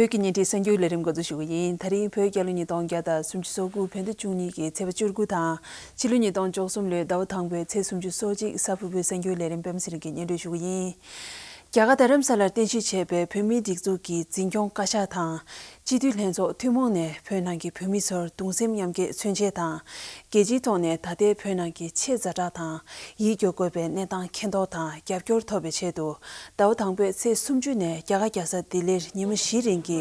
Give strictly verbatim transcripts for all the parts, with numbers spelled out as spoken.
བོད་ཀྱི་བརྙན་འཕྲིན་གསར་འགྱུར་ལས་རིམ་འགོ་འཛུགས་ཞུ་གི་ཡིན། ད་རིང་བོད་རྒྱལ་ལོ་ཉིས་སྟོང་བརྒྱ་དང་སུམ་ཅུ་སོ་དགུ་བོད་ཟླ་བཅུ་གཉིས་ཀྱི་ཚེས་པ་བཅུ་དགུ་དང་། ཕྱི་ལོ་ཉིས་སྟོང་བཅུ་གསུམ་ལོའི་ཟླ་བ་དང་པོའི་ཚེས་སུམ་ཅུ་སོ་གཅིག་གཟའ་ཕུར་བུའི་གསར་འགྱུར་ལས་རིམ་པད་མ་ཚེ་རིང་གིས་སྙན་སྒྲོན་ཞུ་གི་ཡིན། རྒྱ་གར་རྡ་རམ་ས་ལར་རྟེན་གཞི་བྱས་པའི་བོད་མིའི་སྒྲིག་འཛུགས་ཀྱི་འཛིན་སྐྱོང་བཀའ་ཤག་དང་། སྤྱི་འཐུས་ལྷན་ཚོགས་ཐུན་མོང་ནས་བོད་ནང་གི་བོད་མི་ཚོར་གདུང་སེམས་མཉམ་སྐྱེད་མཚོན་ཆེད་དང་། རྒྱལ་སྤྱིའི་ཐོག་ནས་ད་ལྟའི་བོད་ནང་གི་ཆེས་ཛ་དྲག་དང་ཡིད་སྐྱོ་དགོས་པའི་གནས་སྟངས་མཁྱེན་རྟོགས་དང་རྒྱབ་སྐྱོར་ཐོབ་པའི་ཆེད་དུ། ཟླ་བ་དང་པོའི་ཚེས་སུམ་ཅུ་ནས་རྒྱ་གར་རྒྱལ་ས་ལྡི་ལིར་ཉི་མ་བཞི་རིང་གི་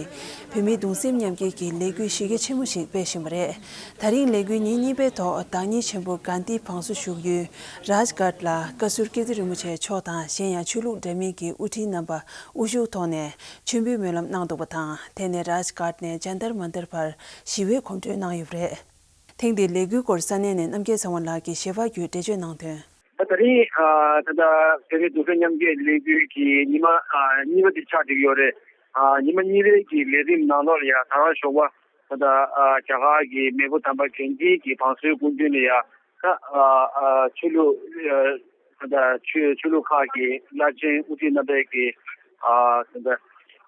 བོད་མིའི་གདུང་སེམས་མཉམ་སྐྱེད་ཀྱི་ལས་འགུལ་གཞི་རྒྱ་ཆེན་མོ་ཞིག་སྤེལ་བཞིན་པ་རེད། ད་རིང་ལས་འགུལ་ཉིན་གཉིས་པའི་ཐོག་བདག་ཉིད་ཆེན་པོ་གྷན་དྷི་བང་སོ་བཞུགས་ཡུལ་རཱཇ་གྷཊ་ལ་བཀའ་ཟུར་ཀིརྟི་རིན་པོ་ཆེ་མཆོག་དང་གཞན་ཡང་ཆོས་ལུགས་འདྲ་མིན་གྱི་དབུ་ཁྲིད་རྣམ་པ་དབུ་བཞུགས་ཐོག་ནས་མཆོད་འབུལ་སྨོན་ལམ་གནང་འདུག་པ་དང་། དེ་ནས་རཱཇ་གྷཊ་ནས་ཇན་ཏར་མན་ཏར་བར་ཞི་བའི་གོམ་བགྲོད་གནང་ཡོད་པ་རེད། ཐེངས་འདིའི་ལས་འགུལ་སྐོར་ས་གནས་ནས་རྣམ་རྒྱལ་ཚེ་དབང་ལགས་ཀྱིས་ཞལ་པར་བརྒྱུད་འགྲེལ་བརྗོད་གནང་དོན། ད་ད་རིང་ཨ་ད་ལྟ་བོད་མིའི་གདུང་སེམས་མཉམ་སྐྱེད་ལས་འགུལ་གྱི་ཉི་མ་ཨ་གཉིས་པ་དེ་ཆགས་བསྡད་ཡོད་རེད། ཨ་ཉི་མ་གཉིས་པའི་གི་ལས་རིམ་ནང་ལོགས་ལ་ཡ་ད་རང་ཞོགས་པ་ད་ལྟ་ཨ་རྒྱ་གར་གྱི་མེས་པོ་དམ་པ་གྷན་དྷི་གི་བང་སོའི་སྐུ་མདུན་ལ་ཡ་ད་ཨ་ཨ་ཆོས་ལུགས་ཨ་ད་ལྟ་ཆོས་ཆོས་ལུགས་ཁག་གི་བླ་ཆེན་དབུ་ཁྲིད་རྣམ་པས་ཀྱི་ཨ་ད་ལྟ་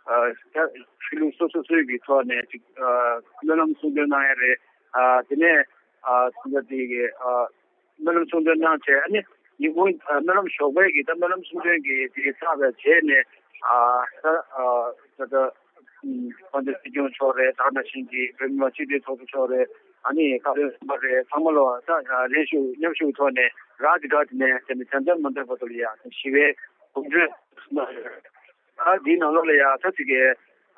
ཨ་ད་ཆོས་ལུགས་སོ་སོ་སོའི་གི་ཐོག་ནས་ཅིག་ཨ་སྨོན་ལམ་གསུང་འདོན་གནང་ཡ་རེད། ཨ་དེ་ནས་ཨ་ད་ལྟ་དེ་གི་ཨ་སྨོན་ལམ་གསུང་འདོན་གནང་བྱས། ཨ་ནི་ཉིན་གུང་ཨ་སྨོན་ལམ་ཞོགས་པའི་གི་ད་སྨོན་ལམ་གསུང་འདོན་གི་དེ་ཚར་བའི་རྗེས་ནས་ཨ་ད་ཨ་ད་ད་དཔལ་ལྡན་སྲིད་སྐྱོང་མཆོག་རེད། ད་ནང་བཞིན་གྱི་བོད་མི་མང་སྤྱི་འཐུས་ཚོགས་གཙོ་མཆོག་རེད། ཨ་ནི་བཀའ་བློན་རྣམ་པ་རེད། ཚང་མ་ལོ་ད་ལེན་ཞུགས་མཉམ་ཞུགས་ཐོག་ནས་རཱཇ་གྷཊ་ནས་དེ་ནས་ཇན་ཏར་མན་ཏར་བར་དུ་ལ་ཡ་ཞི་བའི་གོམ་བགྲོད་གནང་ཡོད། ཨ་འདིའི་ནང་ལོགས་ལ་ཡ་ད་ཅིག་གི་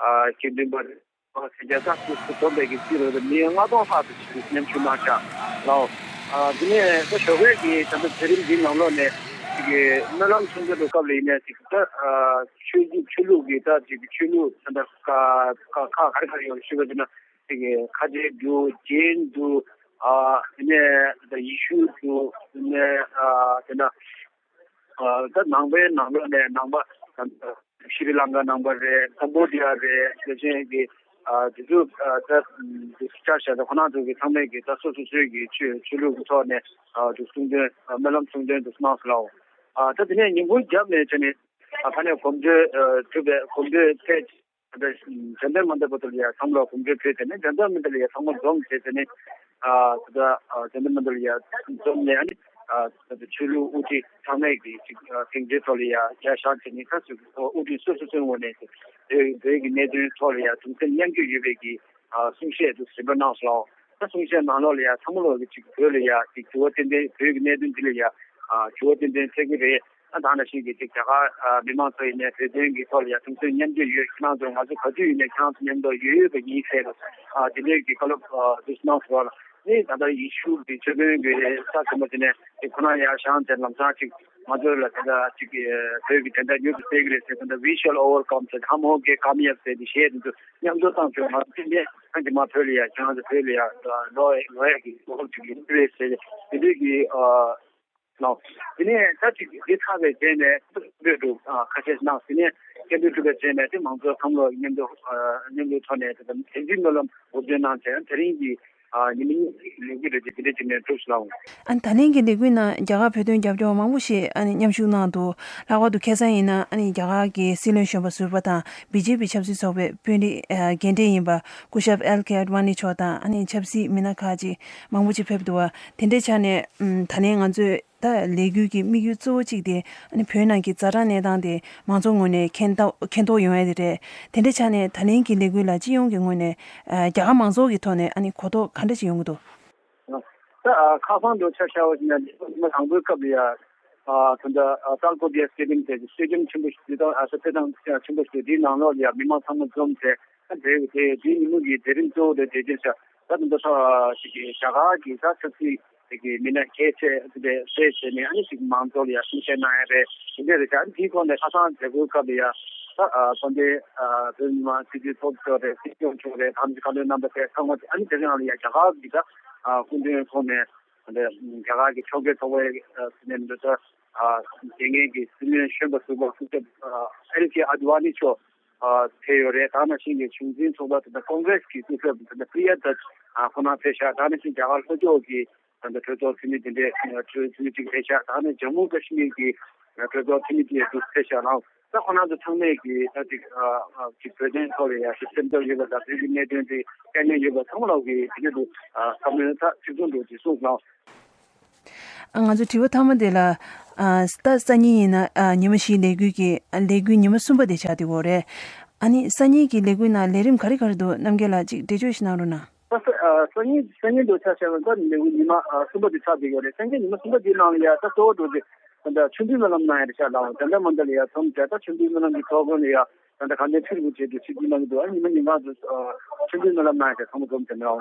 ཨ་དགེ་འདུན་པ་རེད། དེ་རྒྱལ་ས་སུ་སུ་འཛོམས་པའི་གི་སྤྱི་ལོ་མི་ལྔ་སྟོང་ལྷག་ཙམ་ཞིག་མཉམ་ཞུགས་གནང་ཤག་ལའོ། ཨ་དེ་ནས་ད་ཞོགས་པའི་གི་ད་ལྟ་དེ་རིང་འདིའི་ནང་ལོགས་ནས་ཅིག་གི་སྨོན་ལམ་གསུང་འདོན་གྱི་སྐབས་ལ་ཡིན་ནའི་ཅིག་ད་ཨ་ཆོས་ཀྱི་ཆོས་ལུགས་ཀྱི་ད་ཅིག་གི་ཆོས་ལུགས་ད་ལྟ་ཁ་ཁ་ཁ་ག་རེ་ག་རེ་ཡོད་ཞུས་པ་དེ་ན་ཅིག་གི་ཁ་ཆེ་འདུག་རྒྱན་འདུག་ཨ་དེ་ནས་ད་ཡེ་ཤུ་འདུག་དེ་ནས་ཨ་དེ་ན། ཨ་ད་ནང་པའི་ནང་ལོགས་ནས་ནང་པ་ཤྲི་ལང་ཀ་ནང་པ་རེད། ཀམ་བོ་ཌི་ཡ་རེད། དེ་བཞིན་གྱི་ཨ་དེ་ཚོ་ཨ་ད་དེ་ཆ་བཞག་ད་ཁོ་རང་ཚོ་གི་ཚང་མས་ཀྱི་ད་སོ་སོ་སོའི་གི་ཆོས་ཆོས་ལུགས་ཀྱི་ཐོག་ནས་ཨ་དེ་གསུང་འདོན་ཨ་སྨོན་ལམ་གསུང་འདོན་དུ་གནང་སོང་ལའོ། ཨ་ད་དེ་ནས་ཉིན་གུང་རྒྱབ་ནས་བྱས་ནས་ཨ་ཕ་ནས་གོམ་བགྲོད་ཨ་གྲུབ་པའི་གོམ་བགྲོད་ཐད། ད་ཇན་ཏར་མན་ཏར་བར་དུ་ལ་ཡ་ཚང་མ་ལ་གོམ་བགྲོད་ཕེབས་ཏེ་ནས་ཇན་ཏར་མན་ཏར་ལ་ཡ་ཚང་མ་འཛོམས་བྱས་ཏེ་ནས་ཨ་ད་ལྟ་ཨ་ཇན་ཏར་མན་ཏར་ལ་ཡ་འཛོམས་ནས་ཨ་ནི་ཨ་ད་ལྟ་ཆོས་ལུགས་དབུ་ཁྲིད་ཚང་མས་ཀྱི་ཅིག་ཨ་གདེང་ཚོད་ཐོག་ལ་ཡ་རྒྱ་བཞག་བྱས་ནས་ཁ་ཚུགས་དབུ་ཁྲིད་སོ་སོ་སོའི་ངོས་ནས་བོད་བོད་ཀྱི་གནད་དོན་ཐོག་ལ་ཡ་གདུང་སེམས་མཉམ་སྐྱེད་ཡོད་པའི་གི་ཨ་གསུང་བཤད་དུ་ཟིན་པ་གནང་སོང་། ད་གསུང་བཤད་ནང་ལོགས་ལ་ཡ་ཚང་མ་ལོག་གི་ཅིག་བོད་ལ་ཡ་ཅིག་འགྱུར་བ་ཏན་ཏན་བོད་ཀྱི་གནད་དོན་འདི་ལ་ཡ་ཨ་འགྱུར་བ་ཏན་ཏན་ཐེབས་ཀྱི་རེད། ཨ་ད་ནང་བཞིན་གྱི་ཅིག་རྒྱ་གར་ཨ་མི་མང་ཚོ་ཡིན་ནའི་བོད་དོན་གྱི་ཐོག་ལ་ཡ་གདུང་སེམས་མཉམ་སྐྱེད་ཡོད། ཁྱེད་རང་ཚོ་ང་ཚོ་ག་དུས་ཡིན་ནའི་ཁྱེད་རང་ཚོ་མཉམ་དུ་ཡོད་ཡོད་པ་ཡིན་ཟེར་ཨ་དེ་འདྲའི་གི་བཀའ་སློབ་ཨ་དུ་གནང་སོང་བ་ལ། ནི་ད་ལྟ་ཡེ་ཤུ་གི་ཆོས་དཔོན་གྱི་ས་ཆེན་པོ་དེ་ནས་དེ་ཁོ་རང་ཡར་བཞེངས་ཏེ་ལམ་སང་ཅིག་ང་ཚོ་ལ་ད་ལྟ་ཅིག་བོད་ཀྱི་དོན་དག་མྱུར་དུ་སེལ་གྱི་རེད་ཟེར། ད་ལྟ་We shall overcome ཟེར། हम होंगे कामयाब ཟེར་དེ་གཞས་དེ་ཚོ་མཉམ་དུ་བཏང་ཆོག་ང་ཚོ་ཐེངས་འདི་ཐེངས་འདི་མ་བོད་ལ་ཡ་ཁྱེད་རང་ཚོ་བོད་ལ་ཡ་ལོ་ལོ་ཡ་གི་གོ་སྐབས་ཅིག་ཡིན་གྱི་རེད་ཟེར་དེ་འདྲའི་གི་ཨ། ལགས། དེ་ནས་ད་ཅིག་འདི་ཚར་བའི་རྗེས་ནས་སྐད་འབོད་འདུག་ཨ་ཁ་ཤས་གནང་། དེ་ནས་སྐད་འབོད་གྲུབ་པའི་རྗེས་ནས་དེ་མང་ཚོགས་ཚང་མ་མཉམ་དུ་ཨ་མཉམ་དུ་ཐོག་ནས་དེ་དང་དེ་འཛིན་སྨོན་ལམ་འབུལ་སྐྱོན་གནང་བྱས། དེ་རིང་གི་ཨ་ཉི་མ་གཉིས་ཀྱི་ལས་འགུལ་རེད་དེ་དེ་འདྲ་བྱས་ནས་གྲུབ་སོང་། ཨ་ནི་ད་ལན་གྱི་ལས་འགུལ་ནང་རྒྱ་གར་བོད་དོན་རྒྱབ་སྐྱོར་མང་པོ་ཞིག་ཨ་ནི་མཉམ་ཞུགས་གནང་འདུག་ལྷག་པར་དུ་ཁ་སང་ཡིན་ན་ཨ་ནི་རྒྱ་གར་གྱི་སྲིད་བློན་གཞོན་པ་ཟུར་པ་དང་བི་ཇེ་པི་ཆབ་སྲིད་ཚོགས་པའི་དཔོན་རིགས་ཨ་རྒན་གྲས་ཡིན་པ་སྐུ་ཞབས་ཨེལ་ཁེ་ཨེ་ཌ་ཝ་ནི་མཆོག་དང་ཨ་ནི་ཆབ་སྲིད་མི་སྣ་ཁག་ཅིག་མང་པོ་ཅིག་ཕེབས་འདུག་བ། དེ་འདྲའི་ཆ་ནས་ཨམ་ད་ལན་ང་ཚོས་ད་ལས་འགུལ་གྱི་དམིགས་ཡུལ་གཙོ་བོ་གཅིག་དེ་ཨ་ནི་བོད་ནང་གི་ཛ་དྲག་གནས་སྟངས་དེ་མང་ཚོགས་ངོས་ནས་མཁྱེན་ཐོ་མཁྱེན་རྟོགས་ཡོང་ཡ་དེ་རེད། དེ་འདྲའི་ཆ་ནས་ད་ལན་གྱི་ལས་འགུལ་ལ་སྤྱི་ཡོངས་ཀྱི་ངོས་ནས་ཨ་རྒྱ་གར་མང་ཚོགས་ཀྱི་ཐོག་ནས་ཨ་ནི་གོ་རྟོགས་ག་འདྲ་ཞིག་ཡོང་གི་འདུག་ད་ཨ་ཁ་སང་དུ་ཆ་བཞག་པ་ཞིག་ན་ཉི་མ་དང་པོའི་སྐབས་ལ་ཡ་ཨ་ད་ལྟ་ཨ་ཏཱལ་ཀོ་ཌི་ཡ་སི་ཊེ་ཌི་ཡམ་ཟེར་གྱི་སི་ཊེ་ཌི་ཡམ་ཆེན་པོ་ཞིག་དེ་དང་ཨ་ས་ཐེ་དང་ཆེན་པོ་ཞིག་དེའི་ནང་ལོགས་ལ་ཡ་མི་མང་ཚང་མ་འཛོམས་ཚེ་ཨ་དེ་དེ་དེའི་ཉིན་མོ་གི་མཛད་རིམ་གཙོ་བོ་དེ་དེ་རྒྱུན་ཆགས། ད་དུང་ད་ལྟ་ཞིག་གི་རྒྱ་གར་གྱི་ད་ཆབ་སྲིད་དེ་གི་མི་སྣ་ཁྱད་ཆེ་དེ་འདྲ་སེ་བྱས་ནས་ཨ་ནི་ཞིག་མང་ཚོགས་ལ་ཡ་གསུང་བཤད་གནང་ཡ་རེད། དེ་འདྲ་རེད་ཤག་ཨ་ནི་དེའི་ཐོག་ནས་ཁ་སང་མཛད་སྒོའི་སྐབས་ལ་ཡ་ད་ཨ་དཔལ་ལྡན་ཨ་བོད་མི་མང་སྤྱི་འཐུས་ཚོགས་གཙོ་རེད། སྲིད་སྐྱོང་མཆོག་རེད། ཐམས་ཅད་བཀའ་བློན་རྣམ་པ་དེ་ཚང་མ་ཨ་ནི་དེ་རིང་ལ་ཡ་རྒྱ་གར་གྱི་ད་ཨ་སྐུ་མདུན་ཐོག་ནས་ཨ་ནི་རྒྱ་གར་གྱི་ཕྱོགས་འགལ་ཚོགས་པའི་ཨ་ནས་འདི་ད་ཨ་རྒྱལ་ངེས་ཀྱི་སྲིད་བློན་གཞོན་པ་ཟུར་པ་སྐུ་ཞབས་ཨ་ཨེལ་ཁེ་ཨ་ཌི་ཝ་ནི་མཆོག་ཨ་ཕེབས་ཡོད་རེད། ད་ནང་བཞིན་གྱི་གཞུང་འཛིན་ཚོགས་པ་དེ་ཚོ་ཀོང་ཀྲེས་ཀྱི་སྐུ་ཚབ་དེ་ཚོ་པྲི་ཡ་དཱ་ཨ་ཁོ་རང་ཕེབས་ཤག་ད་ནང་བཞིན་རྒྱ་གར་ལྷོ་ཕྱོགས་ཀྱི་ད་ལྟ་གྲོས་ཚོགས་འཐུས་མི་དེ་འདྲའི་གྲོས་འཐུས་མི་གཅིག་ཕེབས་ཤག་ད་ནི་ཇམ་མུ་ཀ་ཤི་མིར་གྱི་གྲོས་ཚོགས་འཐུས་མི་དེ་ཚོ་ཕེབས་ཤག་ལ། ད་ཁོ་རང་ཚོ་ཚང་མས་ཀྱི་ད་ཅིག་ཨ་ཨ་ཅིག་བོད་དོན་ཐོག་ལ་ཡ་ཅིག་སེམས་འཚབ་ཡོད་པ་དང་བོད་ཀྱི་གནད་དོན་དེ་དཀའ་ངལ་ཡོད་པ་ཚང་མ་ལ་གི་དེ་འདྲ་དུ་ཨ་བསམ་བློའི་ཐག་གཅིག་མཚུངས་འགྲོ་ཅིག་གསུངས་གནང་། ང་ཚོ་དྲི་བ་མཐའ་མ་དེ་ལ། ཨ་ད་སང་ཉིན་ཡིན་ན་ཨ་ཉི་མ་བཞིའི་ལས་འགུལ་གྱི་ཨ་ལས་འགུལ་ཉི་མ་གསུམ་པ་དེ་ཆགས་བསྡད་ཡོད་རེད། ཨ་ནི་སང་ཉིན་གྱི་ལས་འགུལ་ནང་ལས་རིམ་ག་རེ་ག་རེ་འདུག་རྣམ་རྒྱལ་ལགས་ཅིག་འགྲེལ་བརྗོད་ཞིག་གནང་རོགས་གནང་། ད་ས་ཨ་སང་ཉིན་སང་ཉིན་དུ་ཆ་བཞག་པ་ད་ལས་འགུལ་ཉི་མ་ཨ་གསུམ་པ་དེ་ཆགས་བསྡད་ཡོད་རེད། སང་ཉིན་ཉི་མ་གསུམ་པ་དེའི་ནང་ལ་ཡ་ད་གཙོ་བོ་འགྲོ་རྒྱུ་ད་ལྟ་མཆོད་འབུལ་སྨོན་ལམ་གནང་ཡ་རེད་ཤག་ལགས། ད་ལྟ་མ་འདི་ལ་ཡ་ཚོམ་བྱས་ད་མཆོད་འབུལ་སྨོན་ལམ་གྱི་ཐོག་ཁོངས་ལ་ཡ། ད་ལྟ་གང་ལྟར་ཕྱིར་འབུད་བྱས་ཏེ་ཕྱིར་འབུད་གནང་གི་འདུག་ཨ་ཉི་མ་ཉིན་གང་དུ་ཨ་ཕྱིར་འབུད་སྨོན་ལམ་གནང་ཡ་དེ་ཚང་མ་འཛོམས་བྱས་མི་ལའོ།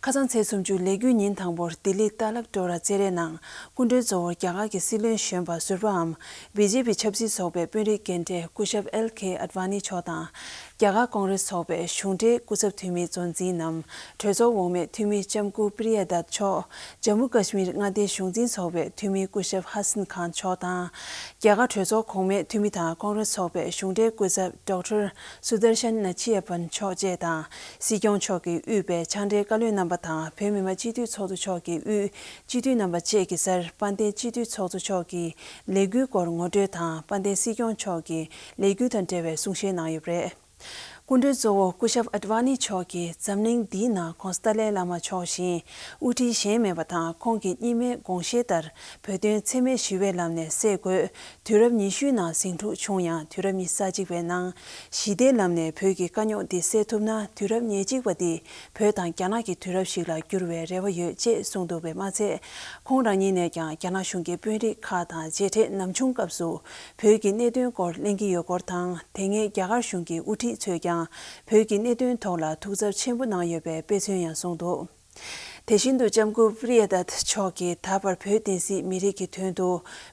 ཁ་སང་ཚེས་སུམ་ཅུ་ལས་འགུལ་ཉིན་དང་པོར་ལྡི་ལི་ཏཱ་ལཀ་ཏོ་ར་རྩེད་རའི་ནང་སྐུ་མགྲོན་གཙོ་བོར་རྒྱ་གར་གྱི་སྲིད་བློན་གཞོན་པ་ཟུར་པའམ་བི་ཇེ་པི་ཆབ་སྲིད་ཚོགས་པའི་དཔོན་རིགས་རྒན་གྲས་སྐུ་ཞབས་ཨེལ་ཁེ་ཨེཌ་ཝ་ནི་མཆོག་དང་། རྒྱ་གར་ཀོང་རེས་ཚོགས་པའི་གཞུང་འབྲེལ་སྐུ་ཚབ་འཐུས་མི་གཙོ་འཛིན་ནམ་གྲོས་ཚོགས་འོག་མའི་འཐུས་མི་ལྕམ་སྐུ་པྲི་ཡ་དཏ་མཆོག་ཇམ་མུ་ཀ་ཤི་མིར་མངའ་སྡེའི་གཞུང་འཛིན་ཚོགས་པའི་འཐུས་མི་སྐུ་ཞབས་ཧ་སན་ཁཱན་མཆོག་དང་། རྒྱ་གར་གྲོས་ཚོགས་གོང་མའི་འཐུས་མི་དང་ཀོང་རེས་ཚོགས་པའི་གཞུང་འབྲེལ་སྐུ་ཚབ་ཌོག་ཊར་སུ་དར་ཤན་ནཱ་ཆི་ཡ་པན་མཆོག་བཅས་དང་། སྲིད་སྐྱོང་མཆོག་གིས་དབུས་པའི་ཕྱག་སྦྲེལ་བཀའ་བློན་རྣམ་པ་དང་བོད་མི་མང་སྤྱི་འཐུས་ཚོགས་གཙོ་མཆོག་གིས་དབུས་སྤྱི་འཐུས་རྣམ་པ་བཅས་ཀྱི་སར་དཔལ་ལྡན་སྤྱི་འཐུས་ཚོགས་གཙོ་མཆོག་གིས་ལས་འགུལ་སྐོར་ངོ་སྤྲོད་དང་དཔལ་ལྡན་སྲིད་སྐྱོང་མཆོག་གིས་ལས་འགུལ་དང་འབྲེལ་བའི་གསུང་བཤད་གནང་ཡོད་པ་རེད། སྐུ་མགྲོན་གཙོ་བོ་སྐུ་ཞབས་ཨེཌ་ཝ་ནི་མཆོག་གིས་འཛམ་གླིང་འདིའི་ནང་ཁོང་སྐུ་ཚེ་ཏཱ་ལའི་བླ་མ་མཆོག་བཞིན་དབུ་ཁྲིད་གཞན་མེད་པ་དང་ཁོང་གི་སྙིགས་མའི་དགོངས་བཞེད་ལྟར་བོད་དོན་འཚེ་མེད་ཞི་བའི་ལམ་ནས་སེལ་དགོས། དུས་རབས་ཉི་ཤུའི་ནང་ཟིང་འཁྲུག་བྱུང་ཡང་དུས་རབས་ཉི་ཤུ་རྩ་གཅིག་པའི་ནང་ཞི་བདེའི་ལམ་ནས་བོད་ཀྱི་དཀའ་རྙོག་འདི་སེལ་ཐུབ་ན་དུས་རབས་ཉེར་གཅིག་པ་འདི་བོད་དང་རྒྱ་ནག་གི་དུས་རབས་ཤིག་ལ་འགྱུར་བའི་རེ་བ་ཡོད་ཅེས་གསུངས་འདུག་པས་མ་ཚད། ཁོང་རང་ཉིད་ནས་ཀྱང་རྒྱ་ནག་གཞུང་གི་དཔོན་རིགས་ཁག་དང་མཇལ་འཕྲད་ནམ་བྱུང་སྐབས་སུ་བོད་ཀྱི་གནད་དོན་སྐོར་གླེང་གི་ཡོད་སྐོར་དང་དེ་སྔའི་རྒྱ་གར་གཞུང་གི་དབུ་ཁྲིད་ཚོས་ཀྱང་བོད་ཀྱི་གནད་དོན་ཐོག་ལ་ཐུགས་འཚབ་ཆེན་པོ་གནང་ཡོད་པའི་དཔེ་མཚོན་ཡང་གསུངས་འདུག་དེ་བཞིན་དུ་ལྕམ་སྐུ་པྲི་ཡ་དཏ་མཆོག་གིས་ད་བར་བོད་བསྟན་སྲིད་མི་རིགས་ཀྱི་དོན་དུ་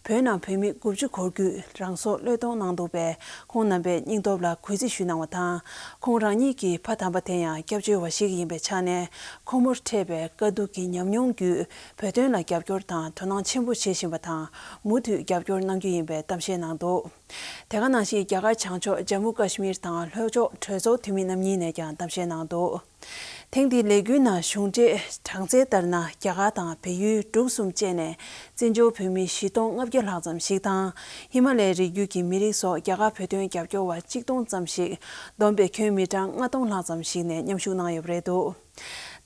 བོད་ནང་བོད་མི་དགུ་བཅུ་གོ་དགུས་རང་སྲོག་བློས་གཏོང་གནང་འདུག་པས་ཁོང་རྣམ་པའི་སྙིང་སྟོབས་ལ་གུས་བརྩི་ཞུ་གནང་བ་དང་། ཁོང་རང་ཉིད་ཀྱི་ཕ་དམ་པ་དེ་ཡང་སྐྱབས་བཅོལ་བ་ཞིག་ཡིན་པའི་ཆ་ནས་ཁོ་མོར་འཕྲད་པའི་དཀའ་སྡུག་གི་ཉམས་མྱོང་བརྒྱུད་བོད་དོན་ལ་རྒྱབ་སྐྱོར་དང་དོ་སྣང་ཆེན་པོ་བྱེད་བཞིན་པ་དང་མུ་མཐུད་རྒྱབ་སྐྱོར་གནང་རྒྱུ་ཡིན་པའི་གཏམ་བཤད་གནང་འདུག་དེ་ག་ནང་བཞིན་རྒྱ་གར་བྱང་ཕྱོགས་ཇམ་མུ་ཀ་ཤི་མིར་དང་ལྷོ་ཕྱོགས་གྲོས་ཚོགས་འཐུས་མི་རྣམ་གཉིས་ནས་ཀྱང་གཏམ་བཤད་གནང་འདུག་ཐེངས་འདིའི་ལས་འགུལ་ནང་གཞུང་འབྲེལ་གྲངས་ཚད་ལྟར་ན་རྒྱ་གར་དང་བལ་ཡུལ་འབྲུག་གསུམ་བཅས་ནས་བཙན་བྱོལ་བོད་མི་བཞི་སྟོང་ལྔ་བརྒྱ་ལྷག་ཙམ་ཞིག་དང་ཧི་མ་ལའི་རི་རྒྱུད་ཀྱི་མི་རིགས་སོགས་རྒྱ་གར་བོད་དོན་རྒྱབ་སྐྱོར་བ་གཅིག་སྟོང་ཙམ་ཞིག་བསྡོམས་པའི་ཁྱོན་མི་གྲངས་ལྔ་སྟོང་ལྷག་ཙམ་ཞིག་ནས་མཉམ་ཞུགས་གནང་ཡོད་པ་རེད་འདུག་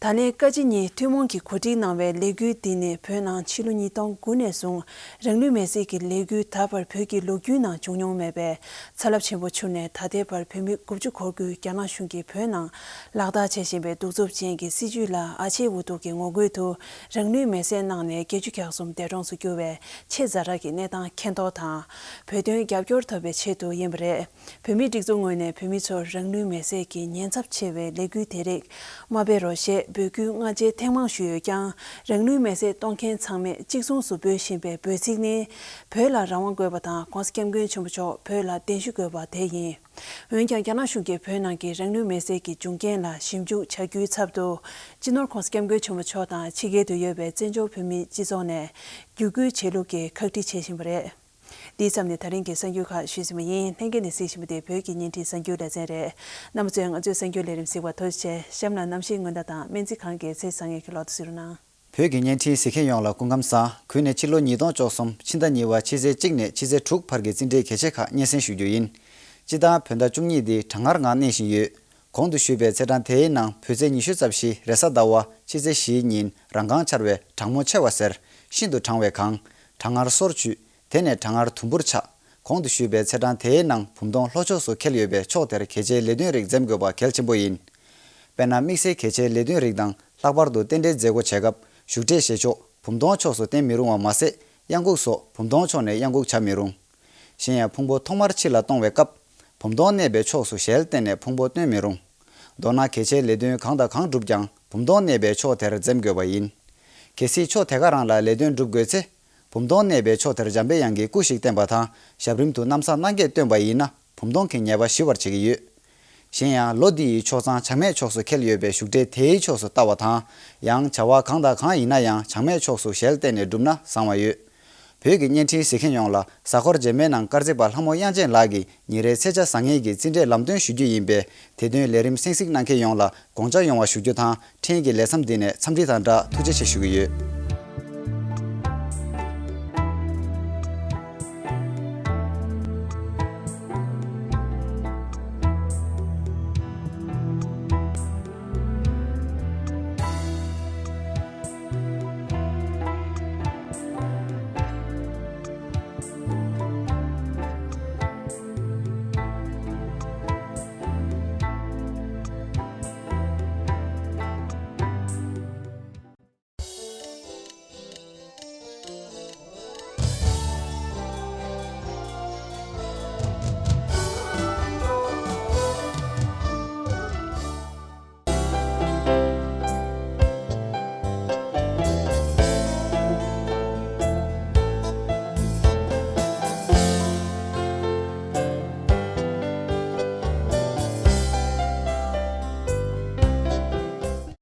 ད་ལན་བཀའ་སྤྱི་གཉིས་ཐུན་མོང་གིས་གོ་སྒྲིག་གནང་བའི་ལས་འགུལ་འདི་ནི་བོད་ནང་ཕྱི་ལོ་ཉིས་སྟོང་དགུ་ནས་བཟུང་རང་ལུས་མེར་སྲེག་གི་ལས་འགུལ་ད་བར་བོད་ཀྱི་ལོ་རྒྱུས་ནང་བྱུང་མྱོང་མེད་པའི་ཚ་རླབས་ཆེན་པོ་འཕྱུར་ནས་ད་ལྟའི་བར་བོད་མི་དགུ་བཅུ་གོ་དགུས་རྒྱ་ནག་གཞུང་གིས་བོད་ནང་ལག་བསྟར་བྱེད་བཞིན་པའི་གདུག་རྩུབ་ཅན་གྱི་སྲིད་བྱུས་ལ་ཨ་ཆེ་འུ་ཐུག་གི་ངོ་རྒོལ་དུ་རང་ལུས་མེར་སྲེག་གནང་ནས་བརྒྱད་ཅུ་གྱ་གསུམ་འདས་གྲོངས་སུ་གྱུར་བའི་ཆེས་ཛ་དྲག་གི་གནས་སྟངས་མཁྱེན་རྟོགས་དང་། བོད་དོན་རྒྱབ་སྐྱོར་ཐོབ་པའི་ཆེད་དུ་ཡིན་པ་རེད། བོད་མིའི་སྒྲིག་འཛུགས་ངོས་ནས་བོད་མི་ཚོར་རང་ལུས་མེར་སྲེག་གི་ཉེན་ཚབས་ཆེ་བའི་ལས་འགུལ་དེ་རིགས་མ་སྤེལ་རོགས་ཞེས་འབོད་སྐུལ་སྔ་རྗེས་ཐེངས་མང་ཞུས་ཡོད་ཀྱང་། རང་ལུས་མེར་སྲེག་གཏོང་མཁན་ཚང་མས་གཅིག་མཚུངས་སུ་འབོད་བཞིན་པའི་འབོད་ཚིག་ནི། བོད་ལ་རང་དབང་དགོས་པ་དང་༸གོང་ས་༸སྐྱབས་མགོན་ཆེན་པོ་མཆོག་བོད་ལ་གདན་ཞུ་དགོས་པ་དེ་ཡིན། འོན་ཀྱང་རྒྱ་ནག་གཞུང་གིས་བོད་ནང་གི་རང་ལུས་མེར་སྲེག་གི་འབྱུང་རྐྱེན་ལ་ཞིབ་འཇུག་བྱ་རྒྱུའི་ཚབ་ཏུ། སྤྱི་ནོར་༸གོང་ས་༸སྐྱབས་མགོན་ཆེན་པོ་མཆོག་དང་ཕྱི་རྒྱལ་དུ་ཡོད་པའི་བཙན་བྱོལ་བོད་མིའི་སྤྱི་ཚོགས་ནས་བརྒྱུད་སྐུལ་བྱེད་ལུགས་ཀྱི་ཁག་དཀྲི་བྱེད་བཞིན་པ་རེད། འདིའི་མཚམས་ནས་ད་རིང་གི་གསར་འགྱུར་ཁག་ཞུས་ཟིན་པ་ཡིན། ལྷན་རྒྱས་ནས་གཟིགས་བཞིན་པ་དེ་བོད་ཀྱི་བརྙན་འཕྲིན་གསར་འགྱུར་ལེ་ཚན་རེད། རྣམ་པ་ཚོས་ང་ཚོའི་གསར་འགྱུར་ལས་རིམ་གཟིགས་པར་ཐུགས་རྗེ་ཆེ། གཤམ་ལ་གནམ་གཤིས་སྔོན་བརྡ་དང་སྨན་རྩིས་ཁང་གི་ཚེས་བཟང་ངན་གྱི་ལོ་ཐོ་གཟིགས་རོགས་གནང་། བོད་ཀྱི་བརྙན་འཕྲིན་གཟིགས་མཁན་ཡོངས་ལ་སྐུ་ཁམས་བཟང་། གུས་ནས་ཕྱི་ལོ་ཉིས་སྟོང་བཅུ་གསུམ་ཕྱི་ཟླ་གཉིས་པ་ཕྱི་ཚེས་གཅིག་ནས་ཕྱི་ཚེས་དྲུག་བར་གྱི་རྩིས་འབྲས་གལ་ཆེ་ཁག་སྙན་སེང་ཞུ་རྒྱུ་ཡིན། སྤྱི་བཏང་བོད་ཟླ་བཅུ་གཉིས་འདི་གྲང་ངར་ངང་གནས་བཞིན་ཡོད། གོང་དུ་ཞུས་པའི་ཚེས་གྲངས་དེའི་ནང་བོད་ཚེས་ཉི་ཤུ་རྩ་བཞི་རེས་གཟའ་ཟླ་བ་ཕྱི་ཚེས་བཞིའི་ཉིན་རང་གང་འཆར་བའི་གྲང་མོ་ཆེ་བ་ཟེར། ཤིན་ཏུ་གྲང་བས་གང་། གྲང་ངར་སོར་ཆུད། དེ་ནས་གྲང་ངར་དུམ་བུར་ཆག། གོང་དུ་ཞུས་པའི་ཚེས་གྲངས་དེའི་ནང་བུམ་སྟོང་ལྷོ་ཕྱོགས་སུ་འཁེལ་ཡོད་པའི་ཕྱོགས་དེར་གལ་ཆེའི་ལས་དོན་རིགས་འཛེམ་དགོས་པ་གལ་ཆེན་པོ་ཡིན། དཔེར་ན། དམིགས་བསལ་གལ་ཆེའི་ལས་དོན་རིགས་དང་ལྷག་པར་དུ་རྟེན་འབྲེལ་མཛད་སྒོ་བྱེད་སྐབས་བཞུགས་གྲལ་བཞེས་ཕྱོགས་བུམ་སྟོང་ཕྱོགས་སུ་བསྟན་མི་རུང་བ་མ་ཟད། གཡང་འགུགས་སོགས་བུམ་སྟོང་ཕྱོགས་ནས་གཡང་འགུགས་བྱ་མི་རུང་། གཞན་ཡང་ཕུང་པོ་ཐོག་མར་ཕྱི་ལ་གཏོང་བའི་སྐབས། བུམ་སྟོང་གནས་པའི་ཕྱོགས་སུ་ཞལ་བསྟན་ནས་ཕུང་པོ་སྟོན་མི་རུང་། མདོར་ན་གལ་ཆེའི་ལས་དོན་གང་དང་གང་བསྒྲུབས་ཀྱང་བུམ་སྟོང་གནས་པའི་ཕྱོགས་དེར་འཛེམ་དགོས་པ་ཡིན། གལ་སྲིད་ཕྱོགས་དེ་ག་རང་ལ་ལས་དོན་བསྒྲུབ་དགོས་ཚེ། བུམ་སྟོང་གནས་པའི་ཕྱོགས་དེར་འཇམ་པའི་དབྱངས་ཀྱི་སྐུ་ཞིག་བསྟན་པ་དང་ཞབས་རིམ་དུ་རྣམ་གསང་སྣང་བརྒྱད་བཏོན་པ་ཡིན་ན་བུམ་སྟོང་གི་ཉེས་པ་ཞི་བར་བྱེད་ཀྱི་ཡོད། གཞན་ཡང་ལོ་འདི་ཡི་ཕྱོགས་གཙང་བྱང་སྨད་ཕྱོགས་སུ་འཁེལ་ཡོད་པའི་བཞུགས་གྲལ་དེའི་ཕྱོགས་སུ་ལྟ་བ་དང་། ཡང་བྱ་བ་གང་དང་གང་ཡིན་ན་ཡང་བྱང་སྨད་ཕྱོགས་སུ་ཞལ་བསྟན་ནས་བསྒྲུབས་ན་བཟང་བ་ཡོད། བོད་ཀྱི་བརྙན་འཕྲིན་གཟིགས་མཁན་ཡོངས་ལ་གཟའ་འཁོར་རྗེས་མའི་ནང་དཀར་མཛེས་པ་ལྷ་མོ་དབྱངས་ཅན་ལགས་ཀྱིས་ཉིན་རེའི་ཚེས་ཆ་བཟང་ངན་གྱི་རྩིས་འབྲས་ལམ་སྟོན་ཞུ་རྒྱུ་ཡིན་པས། དེ་དོན་ལས་རིམ་གསན་གཟིགས་གནང་མཁན་ཡོངས་ལ་དགོངས་འཇགས་ཡོང་བ་ཞུ་རྒྱུ་དང་། ཕྲན་གྱི་ལས་མཚམས་འདི་ནས་འཚམས་འདྲི་དང་སྦྲགས་ཐུགས་རྗེ་ཆེ་ཞུ་གི་ཡོད།